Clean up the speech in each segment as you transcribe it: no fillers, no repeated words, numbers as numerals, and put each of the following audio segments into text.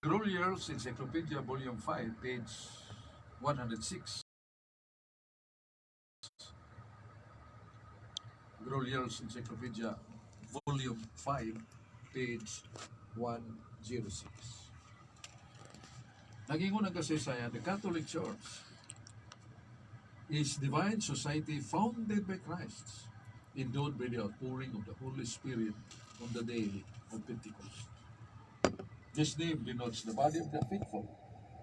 Grolier's Encyclopedia, Volume 5, page 106. Grolier's Encyclopedia, Volume 5, page 106. Nagingon ang kasaysayan, the Catholic Church is divine society founded by Christ, endowed by the outpouring of the Holy Spirit on the day of Pentecost. This name denotes the body of the faithful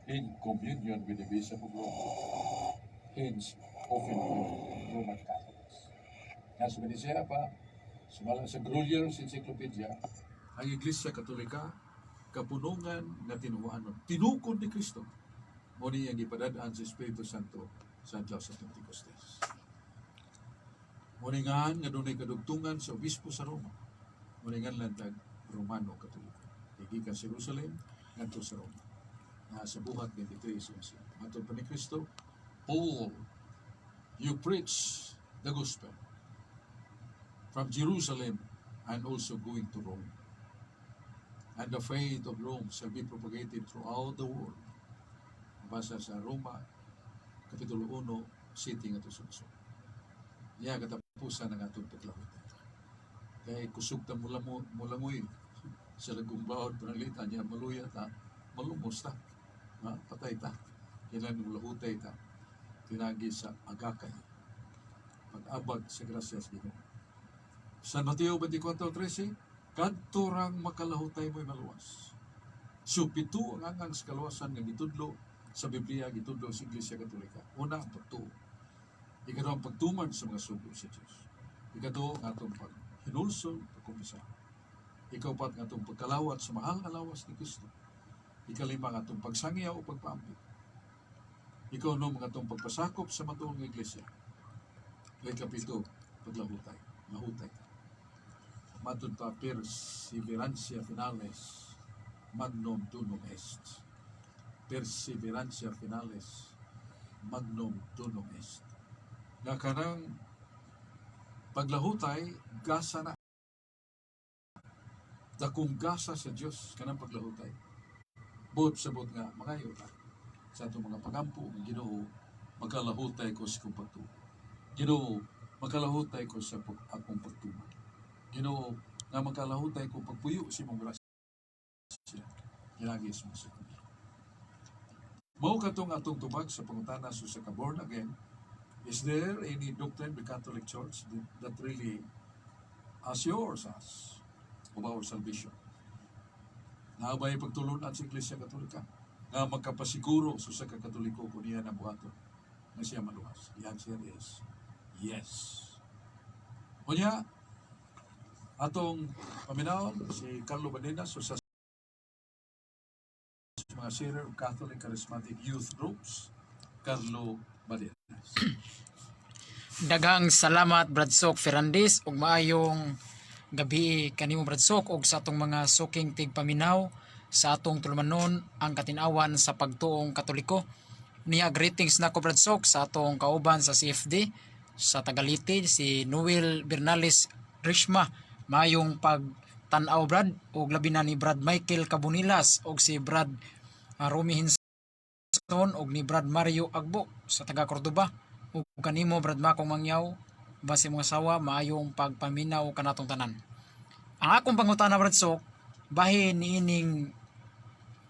in communion with the Bishop of Rome, hence often called Roman Catholics. Nasa siya pa, sumala sa Grolier's Encyclopedia, ang Iglesia Katolika, kapunungan nga tinuanon, tinukod ni Kristo, mao ni ang gipadad-an sa Espiritu Santo sa adlaw sa Pentecostes. Mao ni ngan nga dunay kadugtungan sa obispo sa Roma. Mao ni nganlan tag Romano Katoliko. Gikan sa Jerusalem ngadto sa Roma. Na sa buhat 23 11. Matod pa ni Kristo, "Paul, you preach the gospel from Jerusalem and also going to Rome. And the faith of Rome shall be propagated throughout the world." Basa sa Roma, Kapitulo 1, 7 ngadto sa 8. Niya katapusan ng atong paglahutay. Kay kusog ta mulamo, mulangoy sa lagong baod pananglitan niya maluya ta, malumos ta, ha? Patay ta. Kailan mulahutay ta tinagi sa agakay pag-abag sa grasya sa Ginoo. San Mateo 24:13, "Kadto rang makalahutay mo'y maluwas." So pito ang angang sa kaluwasan nga gitudlo sa Biblia, gitudlo sa Iglesia Katolika. Una, ang pagtuo. Ikatuo, ang pagtuman sa mga sugo sa Diyos. Ikatuo, ang atong paghinulsol, pagkumisa. Ikaupat, ang atong pagkalawat sa mahal nga lawas ni Kristo. Ikalima, ang atong pagsangyaw o pagpaambit. Ikaunom, ang atong pagpasakop sa matuod nga iglesia. Ikapito, paglahutay. Lahutay ta. Matod pa, "Perseverantia finalis magnum donum est." "Perseverantia finalis magnum donum est." Nga kanang paglahutay, gasa na. Dakong gasa sa Dios kanang paglahutay. Buot sabot nga mangayo ta sa atong mga pagampo nga, "Ginoo, makalahutay ko sa akong pagtuo. Ginoo, makalahutay ko sa akong pagtuman. Ginoo, nga makalahutay ko pagpuyo sa imong grasya." Kinagi sa mga sakramento. Mao katong atong tubag sa pangutana sa usa ka born again, is there any doctrine of the Catholic Church that really assures us of our salvation? Naa bay pagtulunan sa Iglesia Katolika nga magkapasiguro sa usa ka Katoliko kung niya nabuhaton nga siya maluwas? The answer is yes. Unya, atong paminawon si Carlo Badenas, usa sa mga sharer of Catholic Charismatic Youth Groups. Carlo Badenas. Daghang salamat, Brad Sok Ferrandis, ug maayong gabi kanimo, Brad Sok, ug sa atong mga suking tigpaminaw sa atong tulumanon, Ang Katin-awan sa Pagtuong Katoliko. Niya greetings nako, Brad Sok, sa atong kauban sa CFD sa Tagaliti, si Noel Bernales Rishma. Maayong pagtan-aw, Brad, ug labi na ni Brad Michael Cabonilas ug si Brad Romy Hinson ug ni Brad Mario Agbo sa taga Cordoba ug kanimo, Brad Makong Mangyaw, base mga sawa. Maayong pagpaminaw kanatong tanan. Ang akong pangutana, Brad Sok, bahin niining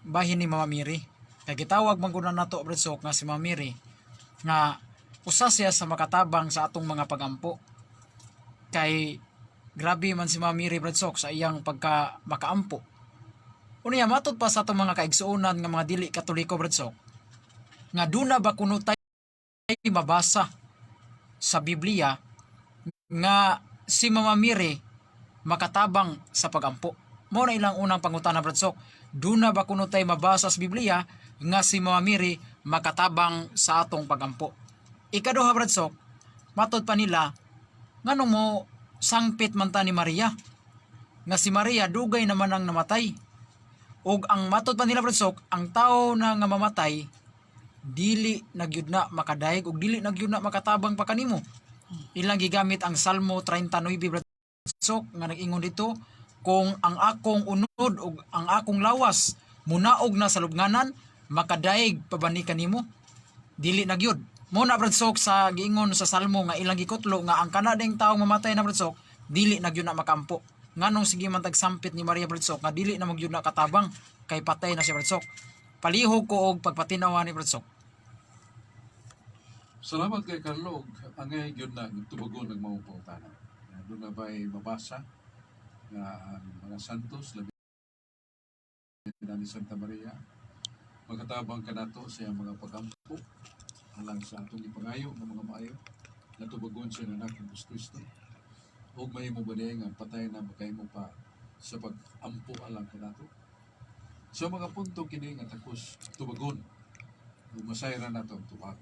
bahin ni Mama Mary. Kay gitawag man gud na nato, Brad Sok, nga si Mama Mary nga usa siya sa makatabang sa atong mga pagampo. Kay grabe man si Mama Mary, Brad Sok, sa iyang pagka makaampo. Unya matod pa sa atong mga kaigsuonan nga mga dili Katoliko, Brad Sok, nga duna ba kuno tay mabasa sa Biblia nga si Mama Mary makatabang sa pagampo? Mao na ilang unang pangutana, Brad Sok. Duna ba kuno tay mabasa sa Biblia nga si Mama Mary makatabang sa atong pagampo? Ikaduha, Brad Sok, matod pa nila, nganong mo sangpit man ta ni Maria? Nga si Maria dugay naman ang namatay. Ug ang matod pa nila, Brad Sok, ang tao na nga mamatay dili na gyud na makadayeg ug dili na gyud na makatabang pa kanimo. Ilang gigamit ang Salmo 39, Brad Sok, nga nag-ingon dito, "Kung ang akong unod ug ang akong lawas Munaog na sa lubnganan, makadaig pa ba ni kanimo? Dili na gyud. Mo na, Brad Sok, sa giingon sa Salmo nga ilang gikutlo nga ang kana ding taong mamatay na, Brad Sok, dili na gyud na makampo. Nganong sige man tagsampit ni Maria, Brad Sok, nga dili na magyud na katabang kay patay na si Brad Sok? Palihog ko og pagpatinawa ni Brad Sok. Salamat kay Carlo ug angay gyud na tubagon ang maong pangutana. Doon na ba'y mabasa nga ang mga santos, labi na ni Santa Maria, makatabang kanato sa iyang mga pagampo alang sa atong ipangayo ng mga maayo natubagon sa iyang anak ng Kristo? Ug mahimo ba niya nga patay na makahimo pa sa pag-ampo alang kanato? Sa mga punto kini nga takos tubagon ug masayran nato ang tubag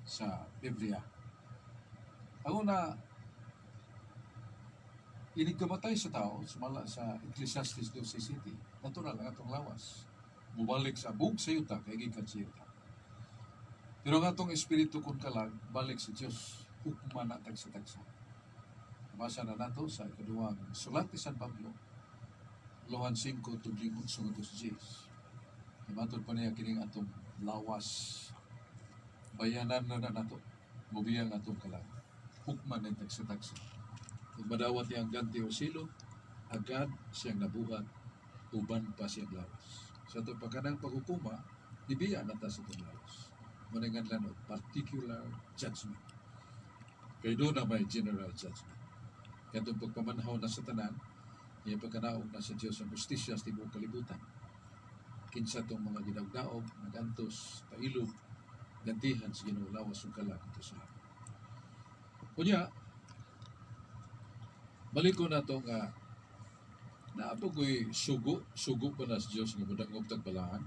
sa Biblia. Ang una, inig kamatay sa tao, sumala sa Ecclesiastes 12:7, natural ang atong lawas mubalik sa abog sa yuta kay gikan sa yuta. Pero ang atong espiritu kun kalag, balik sa Dios, hukma na tagsa-tagsa. Basa na nato sa ikaduhang sulat ni San Pablo, Lohan 5, tudling 8 ngadto sa 10. Matod pa niya kining atong lawas, bayanan na na nato, mubiya ang atong kalag. Hukman ng tagsa-tagsa. Ug madawat iyang ganti o silot, agad siyang nabuhat, uban pa siyang lawas. Sa itong pagkanang paghukuma, nibiya na ta sa itong lawas. Mananganlan og particular judgment. Kay doon na may general judgment. Kaya itong pagpamanhaw na sa tanan, iya pagkanaog na sa Diyos ang hustisya sa tibuok kalibutan. Kinsa itong mga gidawdaog, nagantos, pailob, gantihan sa Ginoo lawas ug kalag ito sa langit. Unya, balik ko na to nga naa ba ko'y sugo, sugo pa na sa Diyos nga mudangop tag balaan.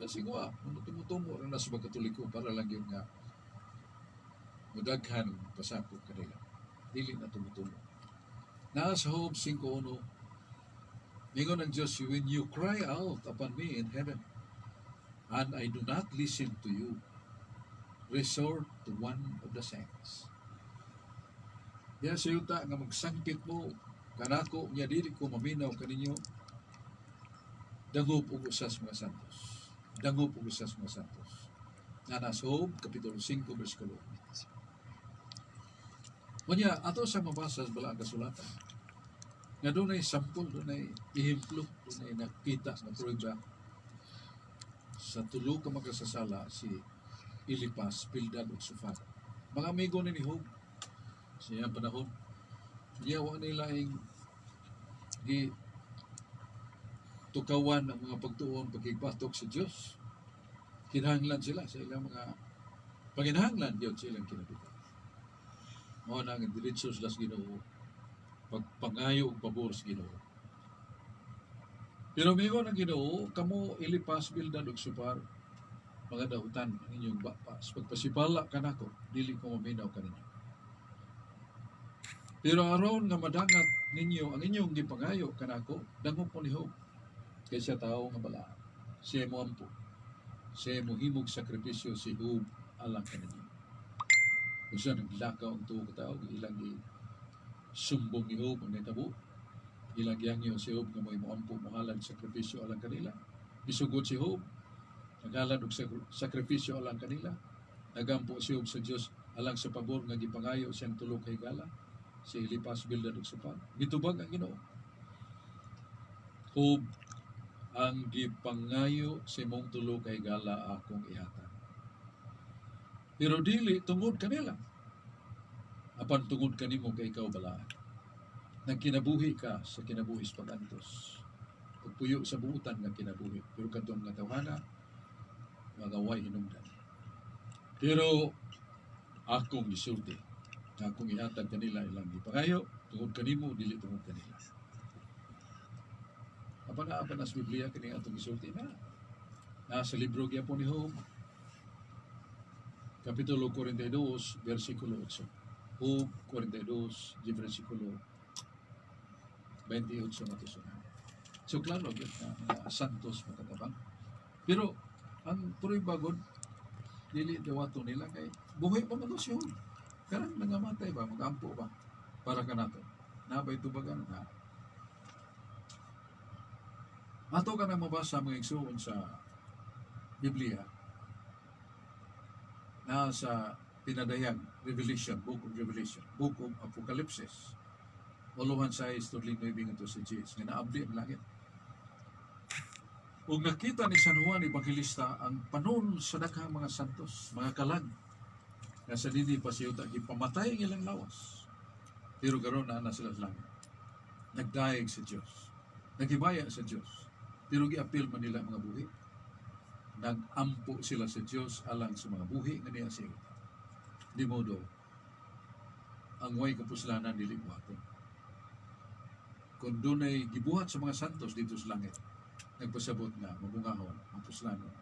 Kasi nga, kung tumutumo na sa pagkatoliko para lang yun nga mudaghan pasakop kanila. Dili na tumutumo. Naa sa Job 5.1, ingon ang Diyos, "When you cry out upon me in heaven, and I do not listen to you, resort to one of the saints." Diya sa yuta nga magsangkit mo kanako nya dili ko maminaw kaninyo, dangop og usas mga santos. Dangop og usas mga santos. Nga nasa Job, Kapitulo 5, versikulo 1. Unya, ato sa mabasa sa Balaang Kasulatan, nga dunay sampol, dunay ehemplo, dunay nakita na prueba sa tulo ka makasasala, si Eliphaz, Bildad ug Sofar. Mga amigo ni Job sa iyang panahon. Niya wa nila ing gi tukawan ang mga pagtuon pagkigbatok sa Dios. Kinahanglan sila sa ilang mga panginahanglan gyud sa ilang kinabuhi. Mao na ang diretso sila sa Ginoo, pagpangayo og pabor sa Ginoo. Pero miingon ang Ginoo, "Kamo Eliphaz, Bildad ug Sofar, mga dautan ang inyong bapa. Sa pagpasibala kanako, dili ko maminaw kaninyo. Pero aron nga madangat ninyo ang inyong gipangayo kanako, dangop mo ni Job. Kay siya tao nga balaan. Siya mo ampo. Siya mo himog sakripisyo si Job alang kaninyo." Kung siya naglakaw ang tuo ka tao, ilang gi sumbong ni Job ang nitabo. Ilang giyangyo si Job nga mo'y moampo, mohalad sakripisyo alang kanila. Misugot si Job, naghalad og sakripisyo alang kanila. Nagampo si Job sa Dios alang sa pabor nga gipangayo siyang tulo ka higala, si Eliphaz, Bildad ug Sofar. Gitubag ang Ginoo. "Job, ang gipangayo sa imong tulo ka higala akong ihatag. Pero dili tungod kanila. Apan tungod kanimo kay ikaw balaan. Nagkinabuhi ka sa kinabuhi sa pag-antos. Pagpuyo sa buutan nga kinabuhi. Pero katong nga tawhana, mga way hinungdan. Pero akong gisulti, nga akong ihatag kanila ilang gipangayo, tungod kanimo, dili tungod kanila." Apa na apa na sa Biblia kini atong gisulti na. Nasa libro gyapon ni Job, Kapitulo 42, versikulo 8. Job 42, di versikulo 28 nga to. So klaro gyud na mga santos makatabang. Pero ang prueba gud dili dawato nila kay buhi pa man to siya. Karang nangamatay ba, magampo ba para kanato? Nabay tubagan na. Ato ka nang mabasa, mga igsuon, sa Biblia na sa pinadayag, Revelation, Book of Revelation, Book of Apocalypse. Uluhan sa tudling 9 ngadto sa 10, nga naabli ang langit. Ug nakita ni San Juan Evangelista ang panon sa daghang mga santos, mga kalag, nga sa dinhi pa sa yuta gipamatay ang ilang lawas. Pero karon naa na sila sa langit. Nagdayeg sa Dios. Naghimaya sa Dios. Pero giapil man nila mga buhi. Nagampo sila sa Dios alang sa mga buhi nga niya sa yuta. Di modo, ang way kapuslanan dili buhaton. Kung dunay gibuhat sa mga santos dito sa langit, nagpasabot nga mabungahon ang puslanon.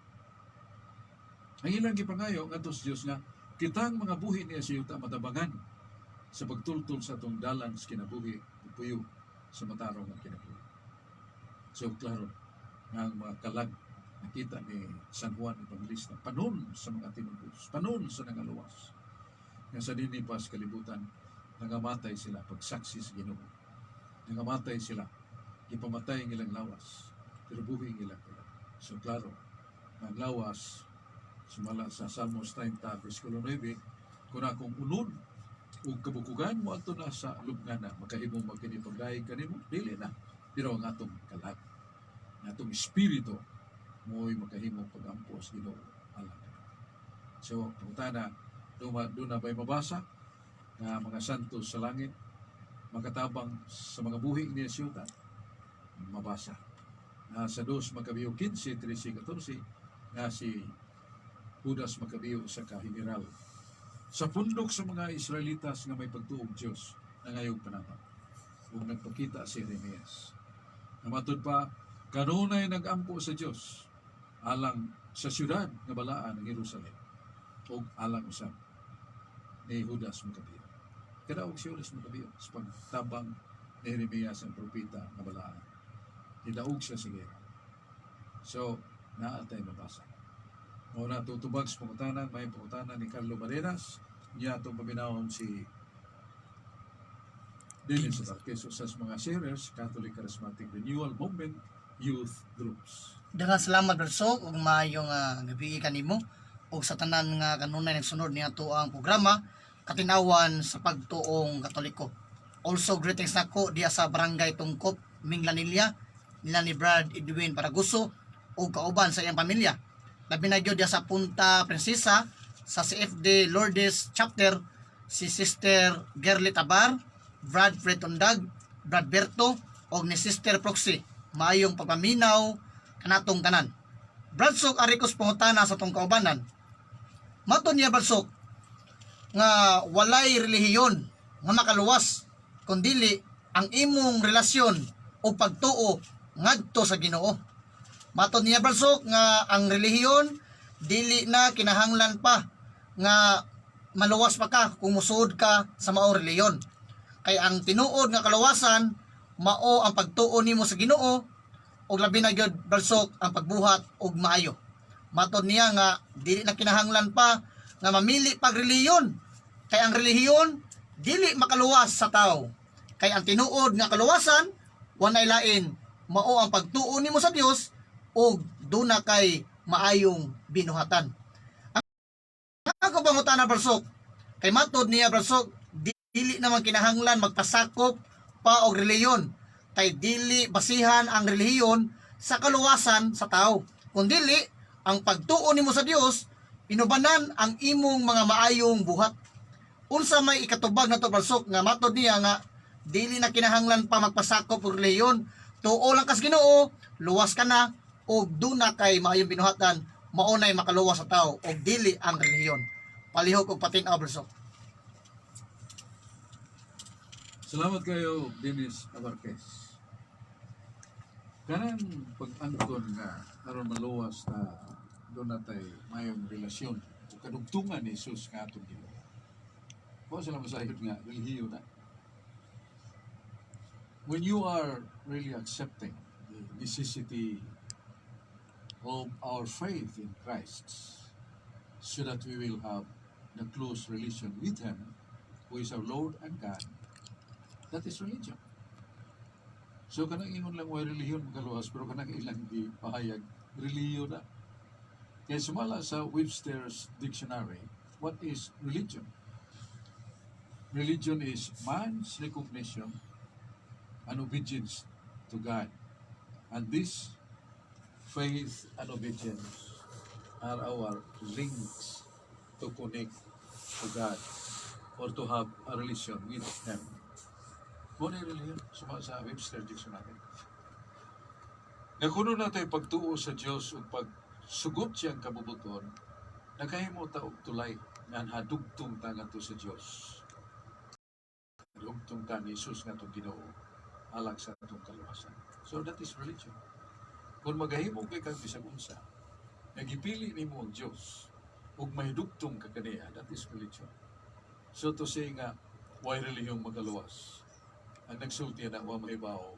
Ang ilang gipangayo ngadto sa Dios nga kitang mga buhi niya sa yuta matabangan sa pagtultol sa atong dalan sa kinabuhi, puyo sa matarong nga kinabuhi. So klaro nga ang mga kalag nakita ni San Juan Evangelista, panon sa mga tinubos, panon sa nangaluwas. Nga sa dinhi pa sa kalibutan, nangamatay sila pagsaksi sa Ginoo. Nangamatay sila, gipamatay ang ilang lawas, pero buhi ang ilang kalag. So klaro, ang lawas, sumala sa Salmos 30, versikulo 9, kung akong unod ug kabukugan mo adto na sa lubngana, makahimo magkinipagdayeg kanimo, dili na. Pero ang atong kalag, ang atong espiritu, mo'y makahimo pagampo sa Ginoo alang kanato. So, pangutana, doon na ba'y mabasa nga mga santos sa langit makatabang sa mga buhi ni yuta? Mabasa. Na sa 2 Macabeo 15, 13, 14, nga si Judas Macabeo sa ka-general sa pundok sa mga Israelitas nga may pagtuog Diyos na ngayong panahon. Ug nagpakita si Jeremias. Namatod pa, kanunay nagampo sa Diyos alang sa syudad nga balaan ng Jerusalem ug alang usab ni Judas Macabeo. Kadaog si Judas Macabeo sa pagtabang ni Jeremias ang propeta nga balaan. Nidaog siya sa gera. So, naa tay mabasa. Mao na tutubag sa pangutana, may pangutana ni Carlo Barreras, niya atong paminawon si Dennis Abarquez sa mga sharers, Catholic Charismatic Renewal Movement Youth Groups. Daghang salamat, Brad Sok, ug maayong gabi kanimo ug sa tanan nga kanunay nagsunod niya ang programa Katinawan sa Pagtuong Katoliko. Also greetings nako diya sa Barangay Tungkop, Minglanilla, nila ni Brad Edwin Paraguso ug kauban sa iyang pamilya. Labi na gyud diya sa Punta Princesa sa CFD Lourdes Chapter, si Sister Gerly Tabar, Brad Fred Tundag, Brad Berto ug ni Sister Proxy. Maayong pagpaminaw kanatong tanan. Brad Sok, ari kos pangutana sa tong kaubanan. Mato niya, Brad Sok, nga walay relihiyon nga makaluwas kundili ang imong relasyon o pagtuo ngadto sa Ginoo. Mato niya, Brad Sok, nga ang relihiyon dili na kinahanglan pa nga maluwas pa ka kung musuod ka sa maong relihiyon. Kay ang tinuod nga kaluwasan mao ang pagtuo nimo sa Ginoo ug labi na gyud, Brad Sok, ang pagbuhat og maayo. Matod niya nga dili na kinahanglan pa nga mamili pag relihiyon. Kay ang relihiyon dili makaluwas sa tao. Kay ang tinuod nga kaluwasan walay lain, mao ang pagtuo nimo sa Dios ug duna kay maayong binuhatan. Ang ako pangutana, Brad Sok, kay matod niya, Brad Sok, dili naman kinahanglan magpasakop pa og relihiyon kay dili basihan ang relihiyon sa kaluwasan sa tao, kundili ang pagtuo nimo sa Dios inubanan ang imong mga maayong buhat. Unsa may ikatubag nato, Brad Sok, nga matod niya nga dili na kinahanglan pa magpasakop og relihiyon, tuo lang kas Ginoo, luwas ka na og duna kay maayong binuhatan, mao nay makaluwas sa tao og dili ang relihiyon? Palihog og patin-aw, Brad Sok. Salamat kayo, Dennis Abarquez. Kanang pag-angkon nga aron maluwas na doon natay mayong relasyon o kadugtungan ni Jesus nga atong Ginoo. Wa sila masayod nga relihiyon na. When you are really accepting the necessity of our faith in Christ so that we will have the close relation with Him, who is our Lord and God, that is religion. So kanang ingon lang way relihiyon makaluwas, pero kanang ilang gipahayag, relihiyon na. Kaya sumala sa Webster's Dictionary, what is religion? Religion is man's recognition and obedience to God. And this faith and obedience are our links to connect to God or to have a relation with Him. Mao na relihiyon, sumala sa Webster Dictionary. Nga kuno natay pagtuo sa Dios ug pagsugot siyang kabubut-on, nakahimo ta og tulay nga hadugtong ta ngadto sa Dios. Dugtong ta ni Jesus nga atong Ginoo alang sa atong kaluwasan. So that is religion. Kung magahimo kay kag bisag unsa, nga gipili nimo ang Dios ug mahidugtong ka kaniya, that is religion. So to say nga way relihiyong magaluwas, ang nagsulti na wa mahibaw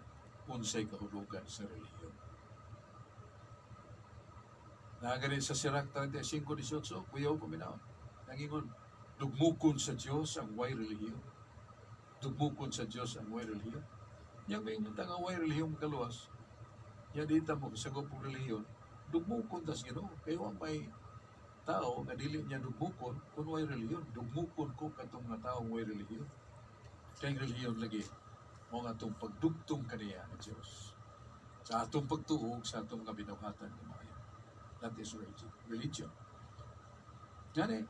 unsay kahulugan sa relihiyon. Naa gani sa Sirach 35:18, kuyaw paminaw. Nangingon, dugmukon sa Dios ang way relihiyon. Dugmukon sa Dios ang way relihiyon. Yang maingon ta nga way relihiyon magaluwas, ya di ta mo kasagop og relihiyon, dugmukon tas Ginoo. Kay wa may tao nga dili niya dugmukon kung way relihiyon. Dugmukon ko katong nga tao way relihiyon. Kay ang relihiyon lagi mao nga atong pagdugtong kaniya nga Dios. Sa atong pagtuo sa atong nga binuhatan nga maayo. That is religion. Religion. Gani,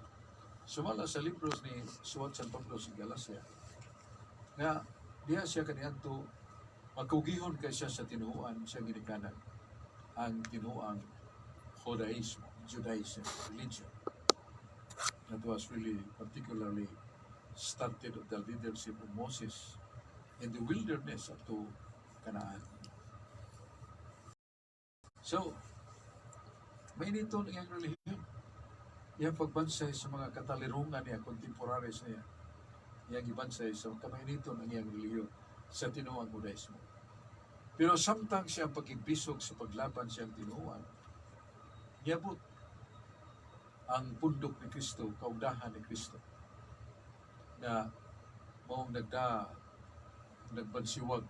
sumala sa libros ni Suwat San Pablo sa Galacia, nga diha siya kaniadto magkugihon kay siya sa tinuoan sa ginikanan, ang tinuoang Judaismo, Judaism, religion that was really particularly started of the leadership of Moses in the wilderness up to Canaan. So, may nito ang iyang relihiyon. Iyang pagbansay sa mga katalirungan niya, contemporaries niya, iyang gibansay sa kamainiton ang iyang relihiyon sa tinuang Judaismo. Pero samtang siya pagkibisog sa paglaban siyang tinuoan, niabot ang pundok ni Kristo, kaugdahan ni Kristo, na maong nagbansiwag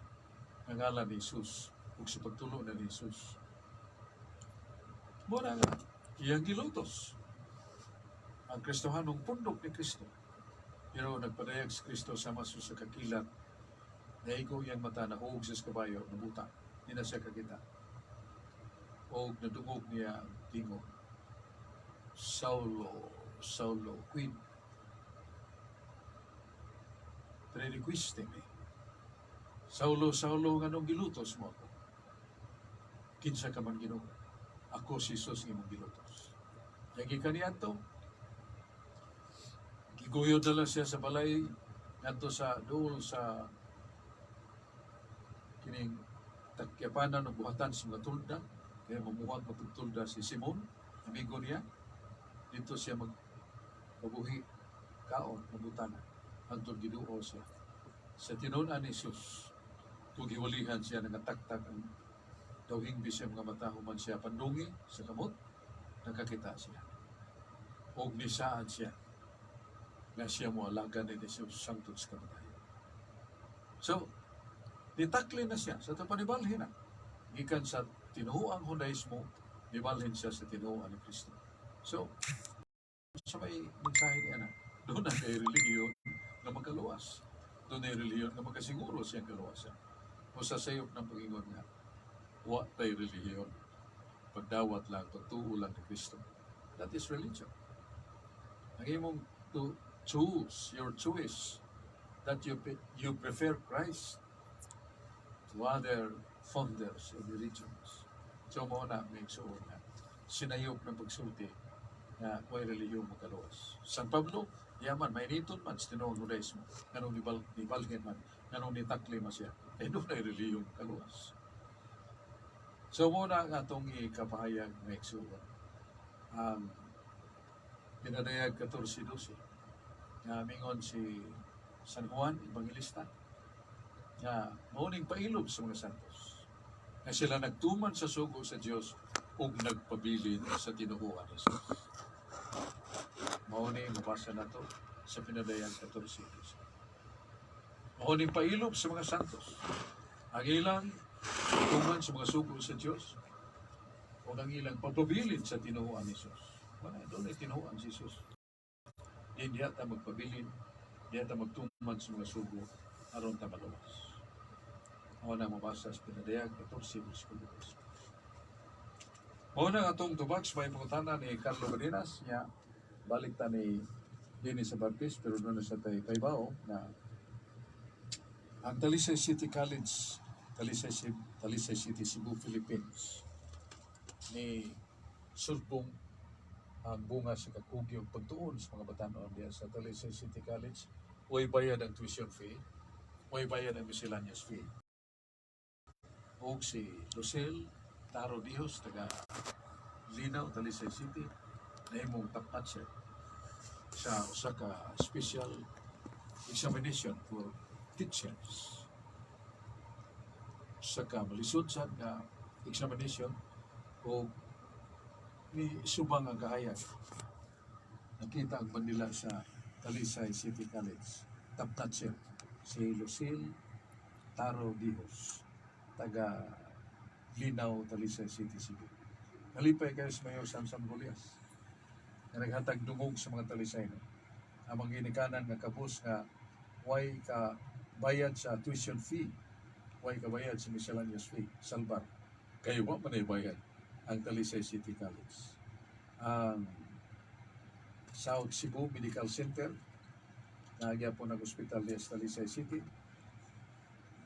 ang ngalan ni Jesus ug sa pagtulo na ni Jesus. Mao na nga, iyang gilutos ang Kristohanong pundok ni Kristo. Pero nagpadayag si Kristo sama sa kakilat, naigo iyang mata, nahuog siya sa kabayo, nabuta, di na siya kakita. O nadungog niya ang tingog, "Saulo, Saulo, quid persequiste me?" Saulo, Saulo, nganong gilutos mo ako? "Kinsa ka man, Ginoo?" "Ako si Jesus nga imong gilutos." Yagi kaniadto, giguyod na lang siya sa balay ngadto sa duol sa kining takyapanan og buhatan sa mga tulda, kaya mamuhat matugtulda si Simon, amigo niya. Dito siya mag kabuhi kaon nabutana hangtod giduol siya sa tinunan ni Jesus kung giwalihan siya, nangataktak ang daw hingbi siya mga mata. Human siya pandungi sa kamot, nakakita siya og nisaad siya nga siya mo alaga ni Jesus sangtod sa kamatayon. So, nitakli na siya sa panibalhin na. Gikan sa tinuoang Judaismo, nibalhin siya sa tinuoan ni Kristo. So, sa may mensahe niya na, duna kay relihiyon nga magkaluwas. Duna relihiyon nga makasiguro siyang kaluwasan. O sa sayop ng pag-ingon nga, wa tay relihiyon. Pagdawat lang, pagtuo lang ni Kristo. That is religion. Ang imong to choose, your choice, that you prefer Christ to other founders of religions. So mao na may igsuon nga sinayop ng pagsulti nga way relihiyon makaluwas. San Pablo, yaman, mainiton man sa tinuong Judaismo, nganong nibalhin man, nganong nitakli man siya, eh duna relihiyon makaluwas. So mao na ang atong ikapahayag nga igsuon. Ang Pinadayag 14:12 nga mingon si San Juan Evangelista nga mao ning pailob sa mga santos nga sila nagtuman sa sugo sa Dios ug nagpabilin sa tinuohan ni Jesus. Mao ni mabasa nato sa Pinadayag 14:12. Mao ning pailob sa mga santos. Ang ilang tuman sa mga sugo sa Diyos o ang ilang pagpabilin sa tinuoan ni Jesus. Wala, duna'y tinuoan si Jesus. Di diha ta magpabilin, diha ta magtuman sa mga sugo aron ta maluwas. Mao na mabasa sa Pinadayag 14 versikulo 2. Mao na atong tubag sa may pangutana ni Carlo Cardenas niya. Balik ta ni dinhi sa Baptist, pero duna sa tay kaybaw na ang Talisay City College, Talisay City, Cebu, Philippines, ni sulbong ang bunga sa kakugi og pagtuon sa mga batanon diya sa Talisay City College. Way bayad ang tuition fee, way bayad ang miscellaneous fee. Og si Lucille Taro Dios, taga Linaw, Talisay City, nahimong top notcher sa usa ka special examination for teachers, usa ka malisod sad nga examination, o ni subang ang kahayag. Nakita ang bandila sa Talisay City College. Top notcher si Lucille Taro Dihos, taga Linaw, Talisay City, Cebu. Nalipay kayo sa Mayor Samsam Golias na naghatag dungog sa mga Talisay, no? Ang mga ginikanan nga kabus nga way ka bayad sa tuition fee, way ka bayad sa miscellaneous fee, salbar. Kayo ba man ay bayad ang Talisay City College. Ang South Cebu Medical Center, naa po ng ospital diya sa Talisay City,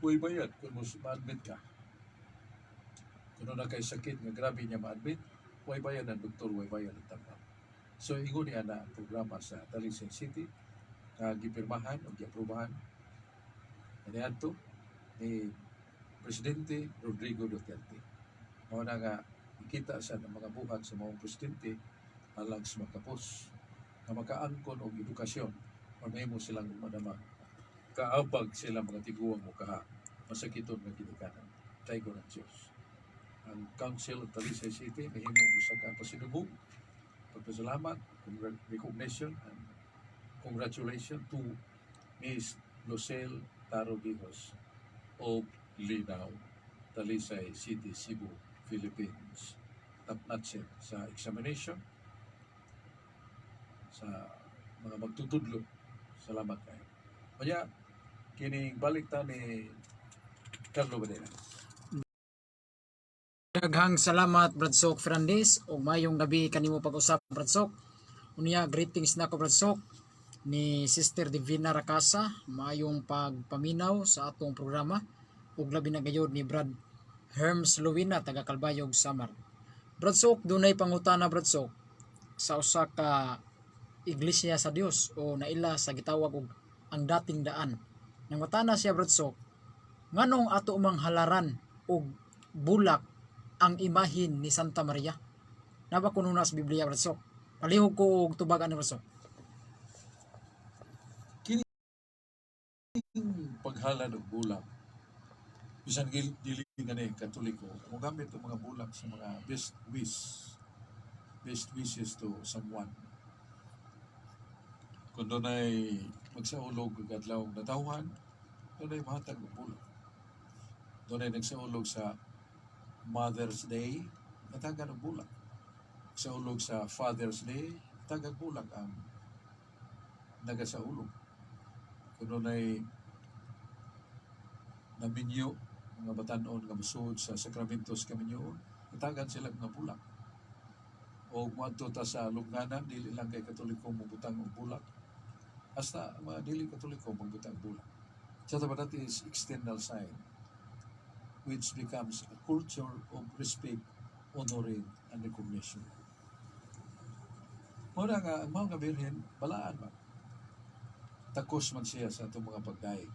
way bayad kung ma-admit ka. Kung naa kay sakit nga grabe niya ma-admit, way bayad ang doktor, way bayad ang tambal. So ingon niya na ang programa sa Talisay City nga gipirmahan o giaprobahan kaniadto ni Presidente Rodrigo Duterte. Mao na nga ikita sa ng mga buhat sa maong presidente alang sa makapos nga makaangkon og edukasyon o mahimo silang madama kaabag sila mga tiguang mukaha masakiton nga ginikanan taygon ng Diyos. Ang Council of Talisay City nahimo usa ka pasinubong, pagpasalamat, recognition and congratulations to Miss Lucelle Taro Gijos of Linaw, Talisay City, Cebu, Philippines. Top notch sa examination sa mga magtutudlo. Salamat kayo. Kaya, kining balik ta ni Carlo Badena. Daghang salamat, Brad Sok Fernandez, ug mayong gabi kanimo pag-usap, Brad Sok. Unya, greetings nako, Brad Sok, ni Sister Divina Rakasa, maayong pagpaminaw sa atong programa, ug labi na gayud ni Brad Herms Luwina, taga Calbayog, Samar. Brad Sok, dunay pangutana, Brad Sok, sa usa ka iglesia sa Dios o naila sa gitawag og Ang Dating Daan. Nangutana siya, Brad Sok, nganong ato mang halaran og bulak ang imahin ni Santa Maria? Naa ba kuno na sa Biblia, Brad Sok? Palihog ko og tubag ani, Brad Sok. Kining paghalad og bulak, bisan dili nga ni Katoliko, mogamit og mga bulak sa mga best wishes to someone. Kung dunay magsaulog og adlaw natawhan, dunay mahatag og bulak. Dunay nagsaulog sa Mother's Day, natagan og bulak. Saulog sa Father's Day, tagag bulak ang nagasaulog. Kung dunay naminyo, mga batanon nga mosuod sa sakramentos kaminyoon, natagan sila mga bulak. O moadto ta sa lubnganan, dili lang kay Katoliko mobutang og bulak. Hasta mga dili Katoliko magbutang bulak. So that is external sign which becomes a culture of respect, honoring, and recognition. Mao na nga, ang mga birhen, balaan ba? Takos man siya sa atong mga pagdayeg.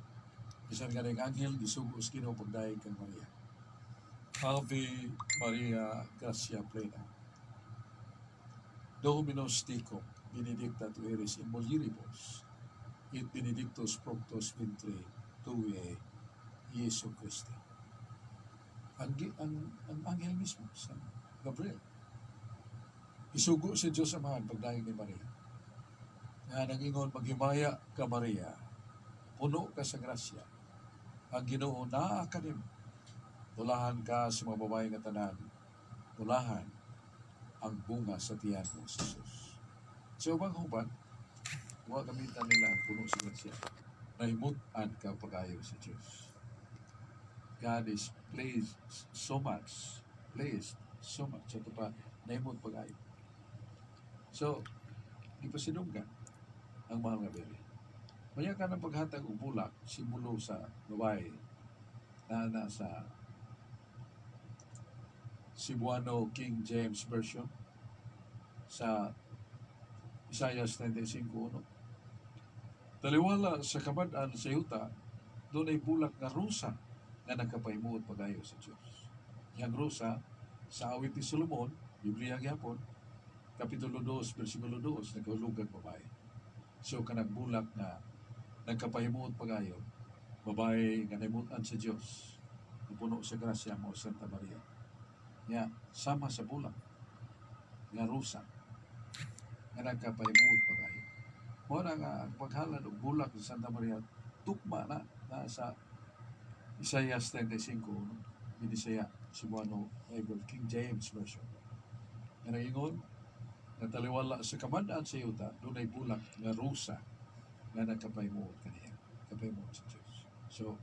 Bisan nga ring anghel, gisugo sa Ginoo pagdayeg kang Maria. Ave Maria, gratia plena. Dominus tecum, benedicta tu eris in mulieribus, et benedictus fructus ventris tui, Iesu Christe. Ang anghel mismo, sa Gabriel. Isugo si Diyos Amahan pagdayeg ni Maria. Nga nangingon, "Maghimaya ka, Maria, puno ka sa grasya. Ang Ginoo naa kanimo." Bulahan ka sa mga babae nga tanan, bulahan ang bunga sa tiyan mo, si Jesus. Sa ubang huban, wa gamitan nila ang puno sa grasya. Nahimutan ka pagayo sa Diyos. God is pleased so much, pleased so much. Ito pa, nahimot pagayo. So, gipasidunggan ang mahal nga Birhen. Maya ka ng paghatag og bulak, simbolo sa babae na sa Cebuano King James Version sa Isaiah 35:1. Taliwala sa kamad-an sa yuta, dunay bulak nga rosa nga nagkapahimuot pagayo sa Dios. Yang rosa sa Awit ni Solomon, Biblia gyapon, Kapitulo 2, versikulo 2, nagahulugan babae. So kanang bulak nga nagkapahimuot pagayo, babae nga nahimutan sa Dios, puno sa grasya mo, Santa Maria. Nya sama sa bulak nga rosa nga nagkapahimuot pagayo. Mao na nga ang paghalad og bulak sa Santa Maria tukma na na sa Isaiah 35, no? Binisaya, Cebuano Bible, King James Version. Nga naingon, nga taliwala sa kamad-an sa yuta, dunay bulak nga rosa nga nagkapahimuot kaniya. Kapahimuot sa Diyos. So,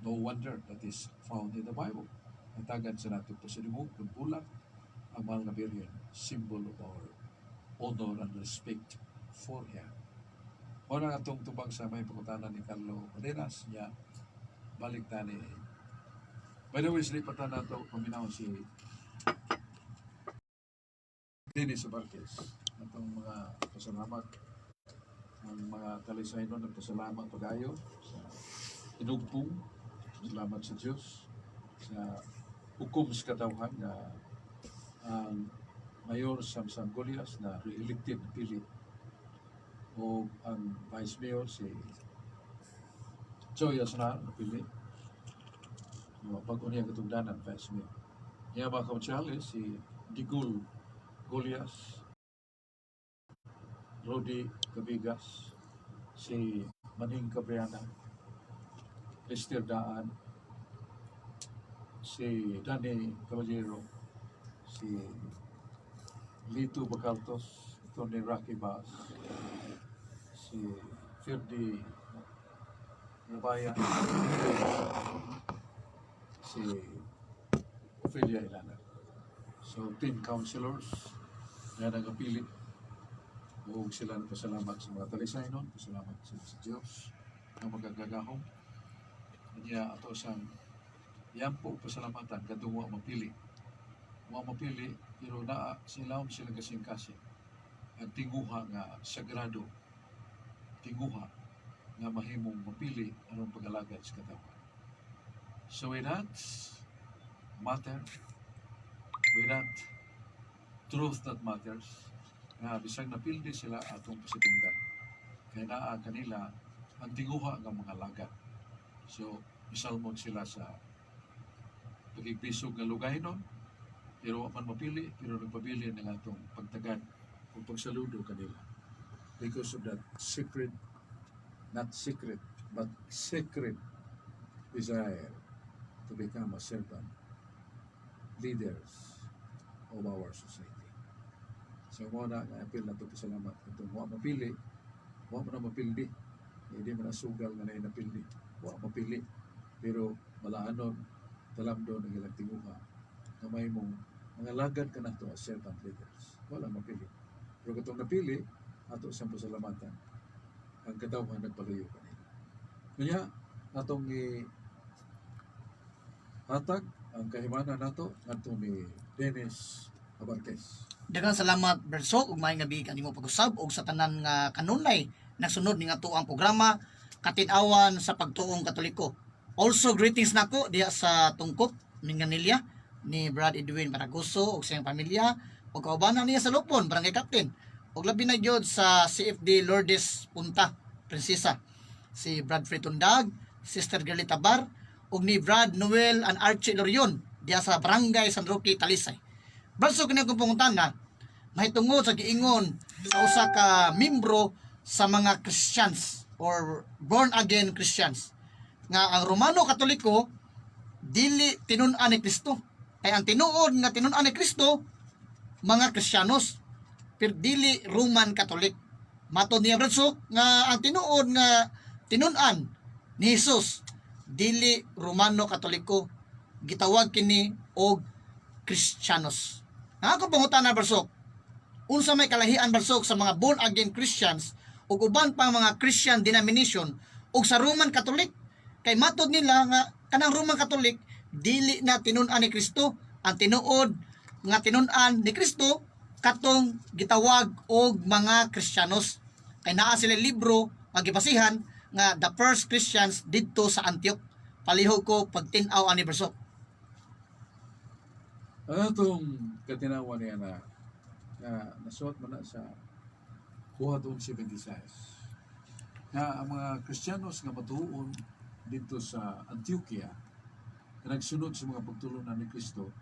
no wonder that is found in the Bible. Natagan sa nato pasidungog ng bulak ang mahal nga Birhen, symbol of our honor and respect for her. Mao na atong tubag sa may pangutana ni Carlo Cadenas niya, balik ta ni. By the way, sila pa nato paminaw si Dennis Barquez. Atong mga pasalamat, ang mga Talisaynon nagpasalamat pagayo sa inugpong. Salamat sa Diyos sa hukom sa katawhan nga ang Mayor Samsam Golias na re-elected, pili, o ang Vice Mayor si Joy Asnar napili. O, bago niya katugdanan Vice Mayor. Niya mga kaunsyales si Digul Golias, Rodi Cabigas, si Maning Cabriana, Lester Daan, si Danny Caballero, si Lito Bacaltos, Tony Rocky Bass, si Ferdi Rabaya, si Ophelia Ilana. So, 10 councilors na nagapili. Ug sila nagpasalamat sa mga Talisay nun, pasalamat sila sa Diyos na magagagahom. Niya ato sang yan po pasalamatan kadtong wa mapili. Wa mapili pero naa sila sila kasing-kasing ang tinguha nga sagrado, tinguha nga mahimong mapili aron pag-alagad sa katawhan. So with that matter, with that truth that matters, nga bisag napildi sila, atong pasidunggan. Kaya naa kanila ang tinguha nga mga lagad. So, isalmon sila sa pagigpisog nga lugaynon, pero wa man mapili, pero nagpabili ng atong pagtagad o pagsaludo kanila. Because of that secret, not secret, but sacred desire to become a servant leaders of our society. So mo na nga apil na ito pasalamat. Itong wa mapili, wa man na mapildi. Hindi man nasugal nga na napildi. Wa mapili. Pero malaanon, talamdon ang ilang tinguha na may mong mga lagad ka nato as servant leaders. Wala mapili. Pero katong napili, ato siyang pasalamatan. Ang katawhan nagpalayo kanila. Kanya, atong hatag ang kahimana nato ngadto ni Dennis Abarquez. Daghang salamat, Bersok, ug maayong gabi kanimo pag-usab ug sa tanan nga kanunay nagsunod ning ato ang programa Katin-awan sa Pagtuong Katoliko. Also greetings nako diha sa Tungkop, Minglanilla, ni Brad Edwin Maragoso ug sa iyang pamilya ug kaubanan niya sa Lupon, Barangay Captain. Ug labi na gyud sa CFD Lourdes Punta, Prinsesa. Si Brad Tundag, Sister Girlie Tabar ug ni Brad Noel and Archie Lorion diha sa Barangay San Roque, Talisay. Brad, so kini akong pangutana mahitungod sa giingon sa usa ka membro sa mga Christians or born again Christians nga ang Romano Katoliko dili tinun-an ni Kristo. Kay ang tinuod nga tinun-an ni Kristo, mga Kristiyanos, pero dili Roman Catholic. Matod niya, Brad Sok, nga ang tinuod nga tinun-an ni Jesus dili Romano Katoliko, gitawag kini og Kristiyanos. Ang ako pangutana, Brad Sok, unsa may kalahian, Brad Sok, sa mga born again Christians ug uban pang mga Christian denomination ug sa Roman Catholic? Kay matod nila nga kanang Roman Catholic dili na tinun-an ni Kristo. Ang tinuod nga tinun-an ni Kristo, katong gitawag og mga Kristiyanos, kay naa sila libro nga gibasihan nga the first Christians didto sa Antioch. Palihog ko pagtin-aw ani, Brad Sok. Ang atong katinawan niya na na nasuot man na sa Buhat 11:26 nga ang mga Kristiyanos nga matuon dito sa Antioquia na nagsunod sa mga pagtulunan ni Kristo.